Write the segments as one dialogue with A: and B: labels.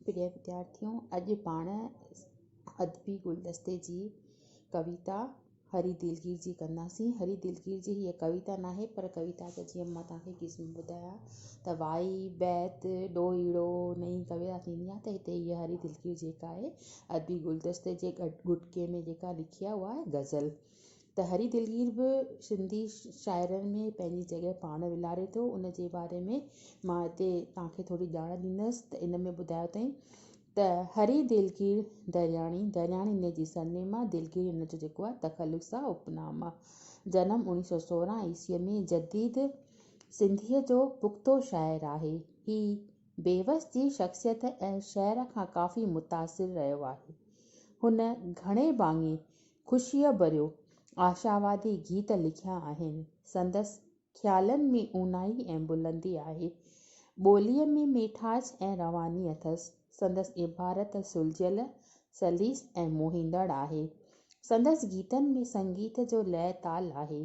A: پريه وديارٿيو اڄ پاڻ ادبي گلدستي جي ڪويتا هري دلگير جي ڪنداسين. هري دلگير جي هيء ڪويتا ناهي پر ڪويتا جا جيئن مان توهان کي قسم ٻڌايا ته وائي، بيت، ڏوهيڙو، نئين ڪويتا ٿيندي آهي ته هتي هيء هري دلگير جيڪا آهي ادبي گلدستي جي ڳٽڪي ۾ جيڪا لکي آهي اها آهي غزل. ته هري دلگير به سنڌي شاعرن ۾ پنهنجي جڳهه پاڻ ولاري ٿو ان جي باري ۾ مان هتي توهان کي ٿوري ڄاڻ ڏيندس ته ان ۾ ٻڌايو اٿائين ته هري دلگير درياڻي، درياڻي هن جي سرنيم آهي، دلگير هن جو جيڪو آهي تخلص آهي اپنام آهي. جنم اوڻيهه سو سورهن عيسويء ۾ جديد سنڌيء جو پختو شاعر آهي. هي بيوس جي شخصيت ۽ شعر کان ڪافي متاثر رهيو آهي. هن گهڻي ڀاڱي خوشيء ڀريو آشاوادي گيت لکيا آهن. سندس خيالن ۾ اونهائي ۽ بلندي آهي. ٻوليء ۾ ميٺاج ۽ رواني اٿس. سندس عبارت سلجهيل، سليس ۽ موهيندڙ آهي. سندس گيتن ۾ سنگيت جو لئه تال آهي.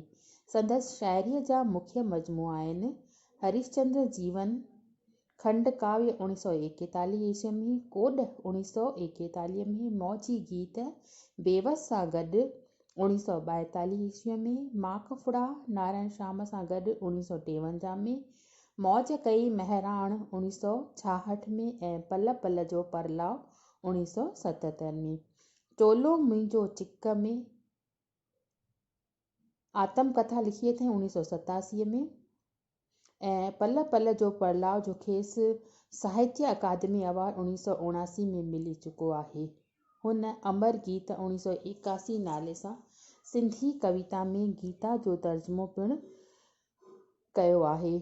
A: سندس شاعريء جا مکيه مجموعا آهن، هريشچندر جيون، کنڊ ڪاويه اوڻيھ سؤ ايڪيتاليھ عيسوي ۾، ڪوڏ اوڻيھ سؤ ايڪيتاليھ ۾، موجي گيت بيوس سان گڏ اوڻيھ سؤ ٻائيتاليھ عيسوي ۾، ماڪ ڦڙا نارائڻ شيام سان گڏ اوڻيھ سؤ ٽيونجاھ ۾، موج ڪئي مهراڻ اوڻيھ سؤ ڇاهٺ ۾ ۽ پل پل جو پرلاء اوڻيھ سؤ ستهتر ۾، چولو منهنجو چڪ ۾، آتم ڪٿا لکي اٿائين اوڻيھ سؤ ستاسي ۾. ۽ پل پل جو پڙلاء جو کيس ساهتيه اڪادمي ايوارڊ اوڻيھ سؤ اوڻاسي ۾ ملي چڪو آهي. هن امر گيت اوڻيھ سؤ ايڪاسي نالي سان سنڌي ڪويتا ۾ گيتا جو ترجمو پڻ ڪيو آهي.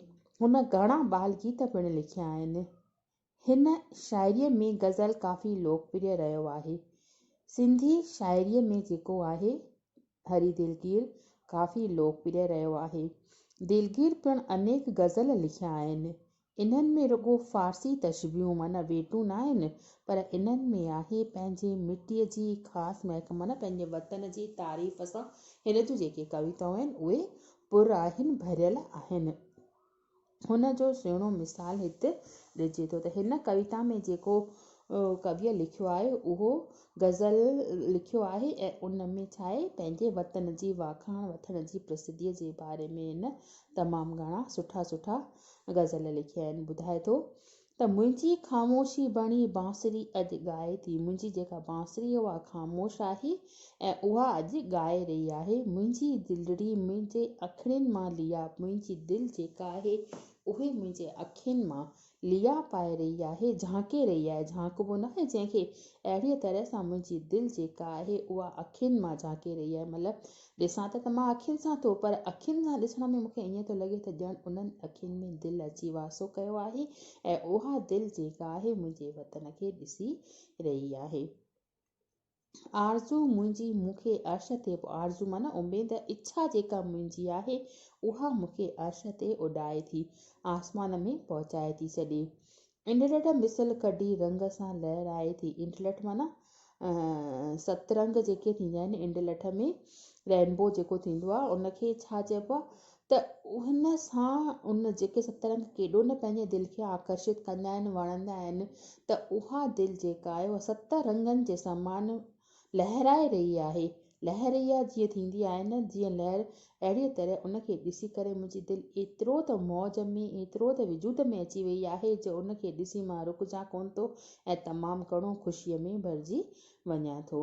A: هن گهڻا ٻال گيت پڻ لکيا آهن. هن شاعريء ۾ غزل ڪافي لوڪپريه رهيو آهي. سنڌي شاعريء ۾ جيڪو آهي هري دلگير ڪافي لوڪپريه رهيو آهي. دلگير پڻ انيڪ غزل لکيا آهن. انهن ۾ رڳو فارسي تشبيهون معنيٰ ڀيٽون ناهن پر انهن ۾ آهي پنهنجي مٽيء جي خاص مهڪ معنيٰ پنهنجي وطن جي تعريف سان هن جون جيڪي ڪويتائون آهن اهي پر آهن ڀريل آهن. هن جو سهڻو مثال هت ڏجي ٿو ته هن ڪويتا ۾ جيڪو ڪويء لکيو آهي اهو غزل لکيو آهي ۽ ان ۾ ڇا آهي پنهنجي وطن جي واکاڻ وطن جي پرسڌيء جي باري ۾ هن تمام گهڻا سٺا سٺا غزل لکيا آهن ٻڌائي ٿو ته منهنجي خاموشي بڻي بانسري اڄ ڳائي ٿي. منهنجي جيڪا بانسري اها خاموش آهي ۽ اها اڄ ڳائي رهي آهي. منهنجي دلڙي منهنجي اکڙين مان ليئا منهنجي دل جيڪا آهي اهي منهنجي اکين مان ليئا پائي رهي آهي، جهانڪي رهي آهي، جهانڪبو ناهي جنهن کي اهڙيء طرح سان منهنجي دل جيڪا آهي اها اکين مان جهانڪي رهي آهي مطلب ڏسان ته ته مان اکين سان ٿو پر اکين سان ڏسڻ ۾ مون کي ائين ٿو لڳي ته ڄڻ انهن اکين ۾ دل اچي واسو ڪيو آهي ۽ اها دل جيڪا آهي منهنجي وطن کي ڏسي رهي آهي. آرزو منهنجي مون کي عرش تي آرزو معنيٰ اميد اڇا جيڪا منهنجي آهي اها مون کي عرش تي اڏائي ٿي آسمان ۾ پهچائي ٿي ڇڏي. انڊلٺ مثل ڪڍي رنگ سان لهرائي ٿي. انڊلٺ معنيٰ ست رنگ جيڪي ٿيندا آهن انڊلٺ ۾ رينبو جيڪو ٿيندو آهي ان کي ڇا چئبو آهي ته ان سان ان جيڪي ست رنگ ڪيڏو نه پنهنجي دل کي آڪرشت ڪندا آهن وڻندا آهن ته اها دل جيڪا آهي اها ست رنگن جي سمان لهرائي رهي آهي. لهر اها جيئن ٿيندي آهي نه، جيئن لهر، اهڙيء طرح ان کي ڏسي ڪري منهنجي دل ايترو ته موج ۾، ايترو ته وجود ۾ اچي ويئي آهي، جو ان کي ڏسي مان رڪجان ڪونه ٿو ۽ تمام گهڻو خوشيء ۾ ڀرجي وڃان ٿو.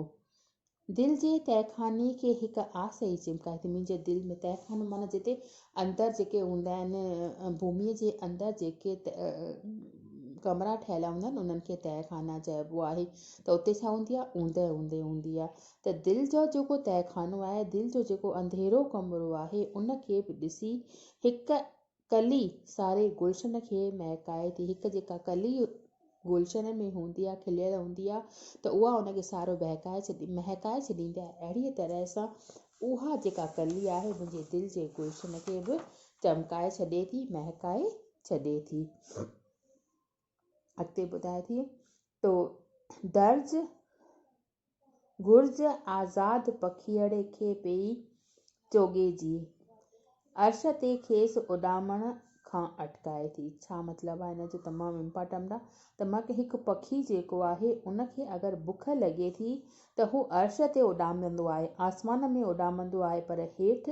A: دل جي تهخاني کي هڪ آس ئي چمڪائي ٿي. منهنجي دل ۾ تهخانو معنيٰ جتي اندر جيڪي هوندا آهن، ڀوميء جي اندر جيڪي ڪمرا ٺهيل هوندا آهن، انهن کي تهخانا چئبو آهي. ته اتي ڇا هوندي آهي؟ اوندهه هوندي هوندي آهي ته دل جو جيڪو تهخانو آهي، دل جو جيڪو انڌيرو ڪمرو آهي، ان کي به ڏسي هڪ ڪلي ساري گلشن کي مهڪائي ٿي. هڪ جيڪا ڪلي گلشن ۾ هوندي آهي، کليل هوندي آهي ته اها ان کي سارو بهڪائي ڇڏي مهڪائي ڇڏيندي آهي. اهڙيء طرح سان اها جيڪا ڪلي آهي، منهنجي دل جي گلشن کي به چمڪائي ڇڏي ٿي، مهڪائي ڇڏي ٿي. اڳتي ٻڌائي ٿي تو درج گرج آزاد پکيئڙي کي پئي چوڳي جي عرش تي کيس اڏامڻ کان اٽڪائي ٿي. ڇا مطلب آهي ان جو تمام امپارٽنٽ آهي ته مڪ هڪ پکي جيڪو آهي ان کي اگر بک لڳي ٿي ته هو عرش تي اڏامندو آهي آسمان ۾ اڏامندو آهي پر هيٺ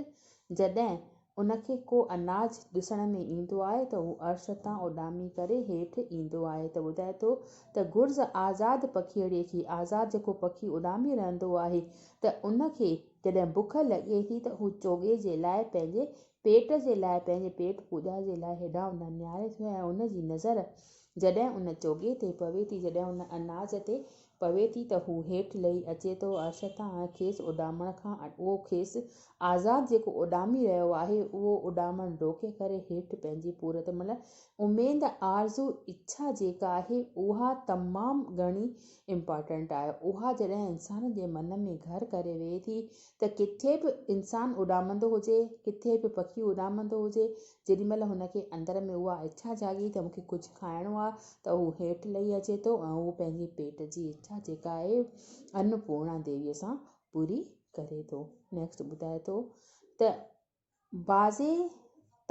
A: جڏهن ان کي ڪو اناج ڏسڻ ۾ ايندو آهي ته هو عرش تان اڏامي ڪري هيٺ ايندو آهي ته ٻڌائي ٿو ته گرز آزاد پکيئڙي کي آزاد جيڪو پکي اڏامي رهندو آهي ته ان کي جڏهن بک لڳي ٿي ته هو چوڳي جي لاء پنهنجي پيٽ جي لاء پنهنجي پيٽ پوڄا جي لاء هيڏانهن هوڏانهن نهاري ٿو ۽ ان جي نظر جڏهن ان چوڳي تي پوي ٿي، جڏهن ان اناج تي پوي ٿي ته هو هيٺ لهي اچي ٿو عرش تان ۽ کيس اڏامڻ کان اهو کيس آزاد جيڪو اڏامي رهيو آهي اهو اڏامڻ روڪي ڪري هيٺ پنهنجي پورت مطلب اميد آرزو اڇا جيڪا آهي اها تمام گهڻي امپارٽنٽ آهي اها جڏهن انسان جي من ۾ گهر ڪري ويهي ٿي ته ڪٿي به انسان اڏامندو هجي، ڪٿي به پکي اڏامندو هجي، جيڏي مهل هن کي اندر ۾ اها اڇا جاڳي ته مون کي ڪجهه کائڻو آهي ته هو هيٺ لهي اچي ٿو ۽ هو پنهنجي پيٽ جي اڇا جيڪا آهي ان پورڻا ديويء سان پوري ڪري ٿو. نيڪسٽ ٻڌائي ٿو ته. بعضي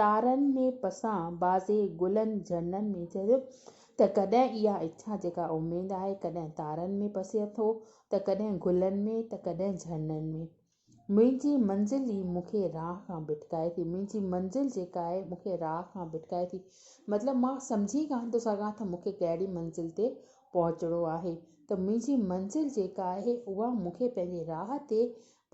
A: تارن ۾ پسان، بعضي گلن جهرڻن ۾ چريو ته ڪڏهن اها اڇا جيڪا اميد آهي ڪڏهن تارن ۾ پسي اٿو ته ڪڏهن گلن ۾ ته ڪڏهن جهرڻن ۾. منهنجي منزل ئي مون کي راهه کان ڀٽڪائي ٿي منهنجي منزل جيڪا آهي مون کي راهه کان ڀٽڪائي ٿي مطلب مان سمجهي ڪانه ٿو سگهان ته مون کي ڪهڙي منزل تي پهچڻو آهي ته منهنجي منزل جيڪا آهي اها مون کي پنهنجي راهه تي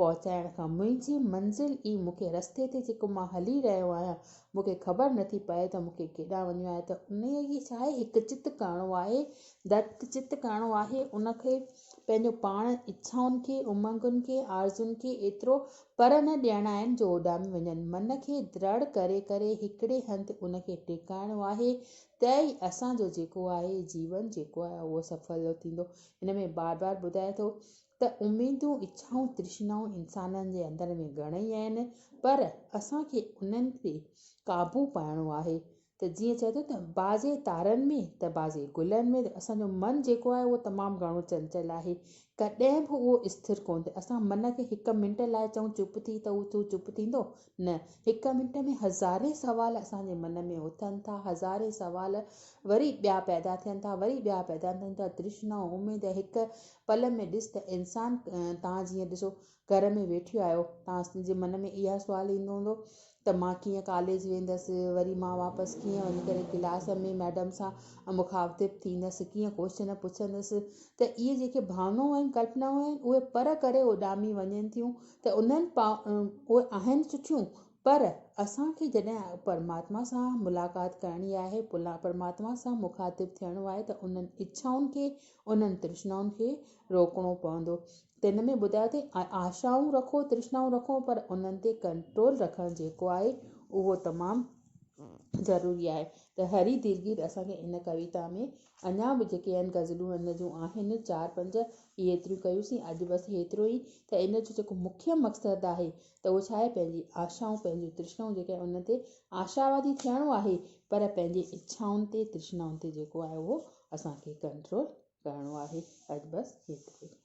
A: پهچائڻ کان منهنجي منزل ئي مون کي رستي تي جيڪو مان هلي رهيو آهيان مون کي خبر نٿي پئي ته مون کي ڪيڏانهن وڃڻو آهي ته انهيء کي ڇا آهي هڪ چت ڪرڻو آهي دت چت ڪرڻو آهي ان کي پنهنجو پاڻ اڇائن کي امنگن کي آرزوئن کي ايترو پر نه ڏيڻا آهن جو اڏامي وڃن من کي درڙ ڪري ڪري هڪڙي هنڌ ان کي ٽيڪائڻو آهي ته ئي اسان جو جيڪو آهي جيون جيڪو آهي اهو سڦلو ٿيندو هن ۾ بار بار ٻڌائي ٿو ته اميدون، اڇائون، ترشنائون انسانن جي اندر ۾ گهڻئي آهن پر اسان کي انهن تي قابو پائڻو آهي ته جيئن چئي ٿو ته بعضي تارن ۾ ته بعضي گلن ۾ ته اسان جو من جيڪو آهي اهو تمام گهڻو چنچل آهي ڪڏهن به اهو اسٿر ڪونه ٿئي اسان من کي هڪ منٽ لاء چئون چپ ٿي ته اهو ڇو چپ ٿيندو نه هڪ منٽ ۾ هزارين سوال اسان جي من ۾ اٿن ٿا هزارين سوال وري ٻيا پيدا ٿين ٿا وري ٻيا پيدا ٿين ٿا ترشنائون اميد هڪ پل ۾ ڏس ته انسان توهان جيئن ڏسو گهر ۾ ويٺيون آهيو توهان جي من ۾ اها سوال ايندو هوندو ته مان ڪيئن ڪاليج ويندس وري مان واپس ڪيئن وڃي ڪري ڪلاس ۾ ميڊم سان مخاطب ٿيندس ڪيئن ڪوشچن پڇندس ته اهي جيڪي ڀاونائون آهن ڪلپنائون آهن اهي پر ڪري اڏامي وڃن ٿيون ته انهن اهي آهن سٺيون پر اسان کي جڏهن پرماتما سان ملاقات ڪرڻي آهي پرماتما سان مخاطب ٿيڻو آهي ته انهن اڇائن کي انهن ترشنائن کي روڪڻو پوندو. ته هن ۾ ٻڌايو اٿئي آشائون رکو ترشنائون رکو پر انهن تي ڪنٽرول رکڻ جيڪو آهي اهو تمام ضروري آهي ته هري دلگير اسان کي ان ڪويتا ۾ اڃا به جيڪي آهن غزلون ان جون آهن چار پنج اهي ايتريون ڪيوسين اڄ بس هيترو ئي ته ان جو جيڪو مکيه مقصد آهي ته اهو ڇا آهي پنهنجي آشائون پنهنجون ترشنائون جيڪي آهن انهن تي آشاوادي ٿيڻو آهي پر پنهنجي اڇائن تي ترشنائن تي جيڪو آهي اهو اسان کي ڪنٽرول ڪرڻو آهي اڄ بس ايترو ئي.